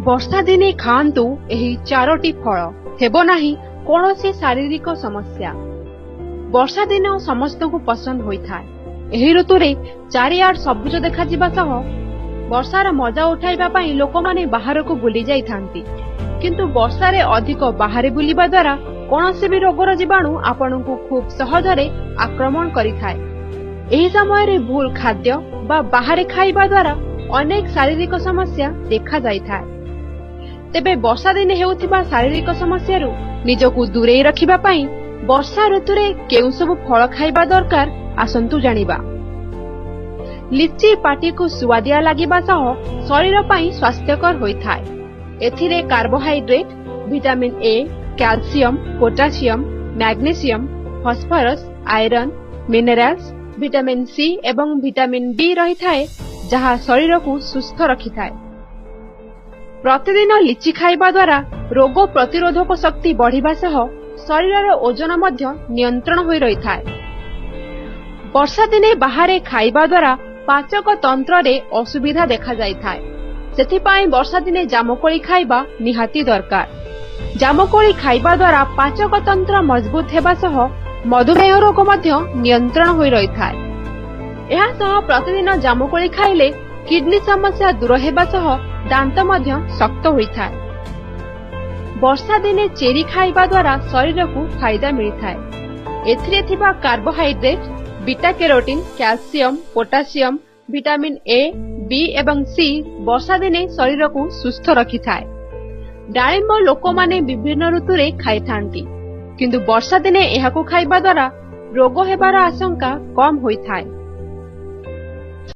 ବର୍ଷା ଦିନେ ଖାଆନ୍ତୁ ଏହି ଚାରୋଟି ଫଳ, ହେବ ନାହିଁ କୌଣସି ଶାରୀରିକ ସମସ୍ୟା। ବର୍ଷା ଦିନ ସମସ୍ତଙ୍କୁ ପସନ୍ଦ ହୋଇଥାଏ। ଏହି ଋତୁରେ ଚାରିଆଡ ସବୁଜ ଦେଖାଯିବା ସହ ବର୍ଷାର ମଜା ଉଠାଇବା ପାଇଁ ଲୋକମାନେ ବାହାରକୁ ବୁଲି ଯାଇଥାନ୍ତି। କିନ୍ତୁ ବର୍ଷାରେ ଅଧିକ ବାହାରେ ବୁଲିବା ଦ୍ୱାରା କୌଣସି ବି ରୋଗର ଜୀବାଣୁ ଆପଣଙ୍କୁ ଖୁବ୍ ସହଜରେ ଆକ୍ରମଣ କରିଥାଏ। ଏହି ସମୟରେ ଭୁଲ ଖାଦ୍ୟ ବା ବାହାରେ ଖାଇବା ଦ୍ୱାରା ଅନେକ ଶାରୀରିକ ସମସ୍ୟା ଦେଖାଯାଇଥାଏ। ତେବେ ବର୍ଷା ଦିନେ ହେଉଥିବା ଶାରୀରିକ ସମସ୍ୟାରୁ ନିଜକୁ ଦୂରେଇ ରଖିବା ପାଇଁ ବର୍ଷା ଋତୁରେ କେଉଁ ସବୁ ଫଳ ଖାଇବା ଦରକାର, ଆସନ୍ତୁ ଜାଣିବା। ଲିଚି ପାଟିକୁ ସୁଆଦିଆ ଲାଗିବା ସହ ଶରୀର ପାଇଁ ସ୍ୱାସ୍ଥ୍ୟକର ହୋଇଥାଏ। ଏଥିରେ carbohydrate, vitamin A, calcium, potassium, magnesium, phosphorus, iron, minerals, vitamin C ଏବଂ ଭିଟାମିନ୍ ବି ରହିଥାଏ, ଯାହା ଶରୀରକୁ ସୁସ୍ଥ ରଖିଥାଏ। ପ୍ରତିଦିନ ଲିଚି ଖାଇବା ଦ୍ୱାରା ରୋଗ ପ୍ରତିରୋଧକ ଶକ୍ତି ବଢିବା ସହ ଶରୀରର ଓଜନ ମଧ୍ୟ ନିୟନ୍ତ୍ରଣ ହୋଇ ରହିଥାଏ। ବର୍ଷା ଦିନେ ବାହାରେ ଖାଇବା ଦ୍ୱାରା ପାଚକ ତନ୍ତ୍ରରେ ଅସୁବିଧା ଦେଖାଯାଇଥାଏ। ସେଥିପାଇଁ ବର୍ଷା ଦିନେ ଜାମୁକୋଳି ଖାଇବା ନିହାତି ଦରକାର। ଜାମୁକୋଳି ଖାଇବା ଦ୍ୱାରା ପାଚକ ତନ୍ତ୍ର ମଜବୁତ ହେବା ସହ ମଧୁମେହ ରୋଗ ମଧ୍ୟ ନିୟନ୍ତ୍ରଣ ହୋଇ ରହିଥାଏ। ଏହା ସହ ପ୍ରତିଦିନ ଜାମୁକୋଳି ଖାଇଲେ କିଡନୀ ସମସ୍ୟା ଦୂର ହେବା ସହ ଦାନ୍ତ ମଧ୍ୟ ଶକ୍ତ ହୋଇଥାଏ। ବର୍ଷା ଦିନେ ଚେରି ଖାଇବା ଦ୍ୱାରା ଶରୀରକୁ ଫାଇଦା ମିଳିଥାଏ। ଏଥିରେ ଥିବା carbohydrate, beta carotene, calcium, potassium, vitamin A, B ଏବଂ ସି ବର୍ଷା ଦିନେ ଶରୀରକୁ ସୁସ୍ଥ ରଖିଥାଏ। ଡାଳିମ୍ବ ଲୋକମାନେ ବିଭିନ୍ନ ଋତୁରେ ଖାଇଥାନ୍ତି, କିନ୍ତୁ ବର୍ଷା ଦିନେ ଏହାକୁ ଖାଇବା ଦ୍ୱାରା ରୋଗ ହେବାର ଆଶଙ୍କା କମ୍ ହୋଇଥାଏ।